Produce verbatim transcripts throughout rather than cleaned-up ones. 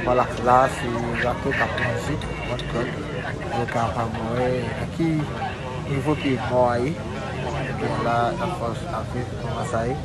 Vwala, la se Rato k ap manje, mwen kwè. Yo ka pa mwen nan ki nivo ke mò a ye. Ebyen la, n ap fè w swiv kòman sa ye.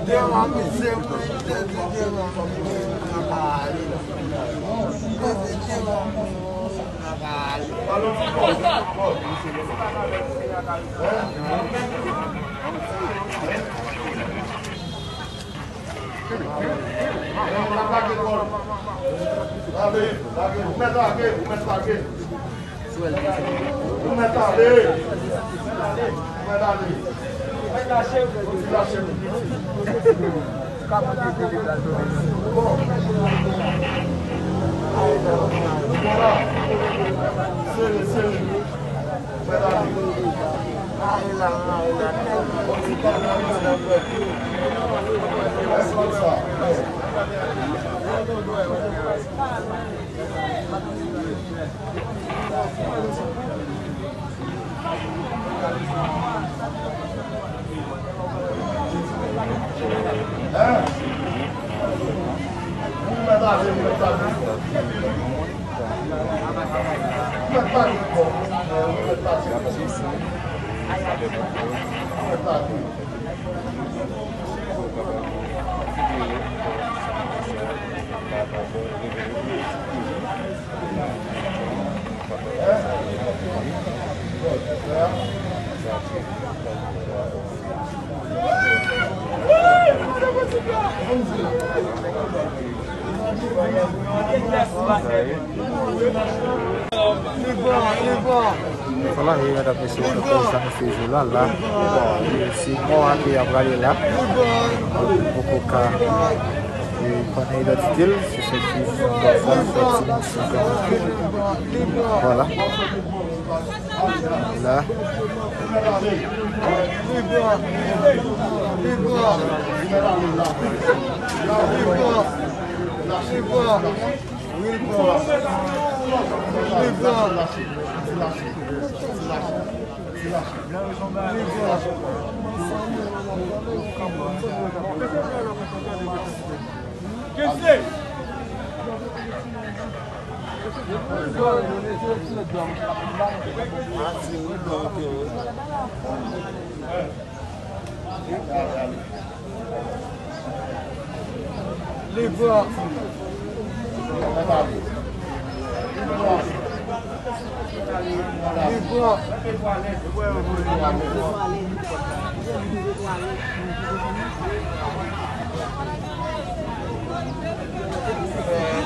Devan misye, mwen te di devan misye, mwen pa ale. Mwen te di devan misye, mwen pa ale. Lage, lage, ou mèt lage, ou mèt lage. Ou mèt ale. Ou mèt ale. Ou mèt lache. Bon. Vwala. Sere, sere. Ou mèt ale. Mare la, mare la. Rès konsa. Vwala, e medam mesye, nou konn sa mesye Zola la. Bon, e se mò a ke y ap rale la. Poko ka, e, konnen idantite l. Se sòti nan bò sa, sòti nan bò sa. Vwala. La. Li pran. Li pran.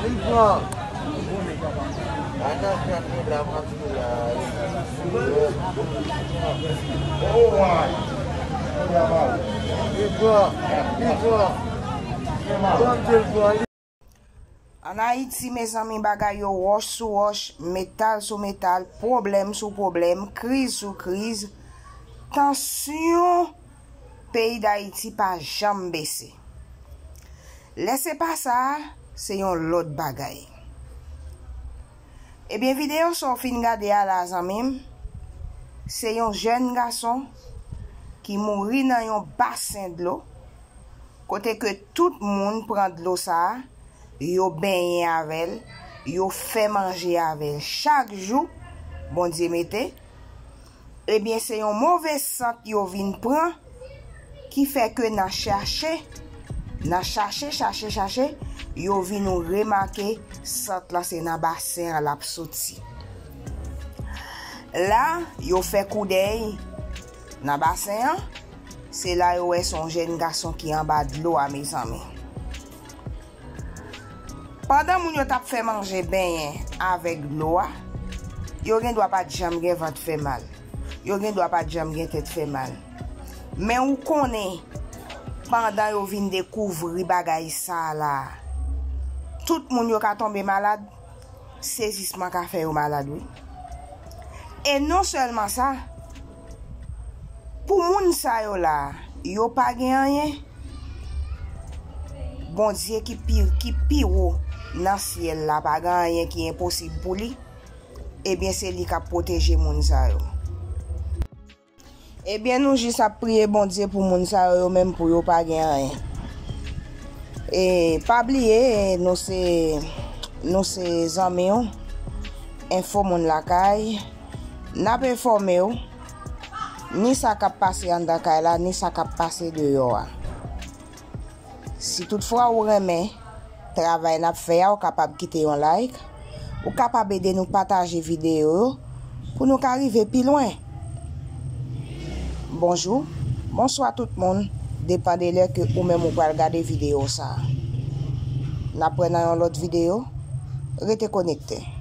Li pran. Ann Ayiti, mezanmi, bagay yo wòch sou wòch, metal sou metal, pwoblèm sou pwoblèm, kriz sou kriz. Tansyon peyi Dayiti pa janm bese. Lè se pa sa, se yon lòt bagay. Ebyen, videyo sa w fin gade a la, zanmi m, se yon jèn gason ki mouri nan yon basen dlo, kote ke tout moun pran dlo sa a, yo benyen avè l, yo fè manje avè l chak jou Bondye mete. Ebyen, se yon move sant yo vin pran, ki fè ke nan chache, nan chache, chache, chache, yo vin remake sant lan se nan basen an l ap soti. La, yo fè koudèy nan basen an. Se la yo wè se yon jèn gason ki anba dlo a, mezanmi. Pandan moun yo t ap fè manje benyen avèk dlo a, yo gen dwa pa t janm gen vant fè mal. Yo gen dwa pa t janm gen tèt fè mal. Men ou konnen, pandan yo vin dekouvri bagay sa la, tout moun yo ka tonbe malad. Sezisman ka fè yo malad, wi. E non sèlman sa, pou moun sa yo la, yo pa gen anyen. Bondye ki pi, ki pi wo nan syèl la, pa gen anyen ki enposib pou li. Ebyen, se li k ap pwoteje moun sa yo. Ebyen, nou jis ap priye Bondye pou moun sa yo, yo menm pou yo pa gen anyen. E pa bliye, nou se, nou se zanmi w, Enfo Moun Lakay. N ap enfòme w, ni sa k ap pase anndan kay la, ni sa k ap pase deyò a. Si toutfwa ou renmen travay n ap fè a, ou kapab kite yon like, ou kapab ede nou pataje videyo yo pou nou ka rive pi lwen. Bonjou, bonswa tout moun, depan de lè ke ou menm ou pral gade videyo sa a. N ap wè nan yon lòt videyo, rete konekte.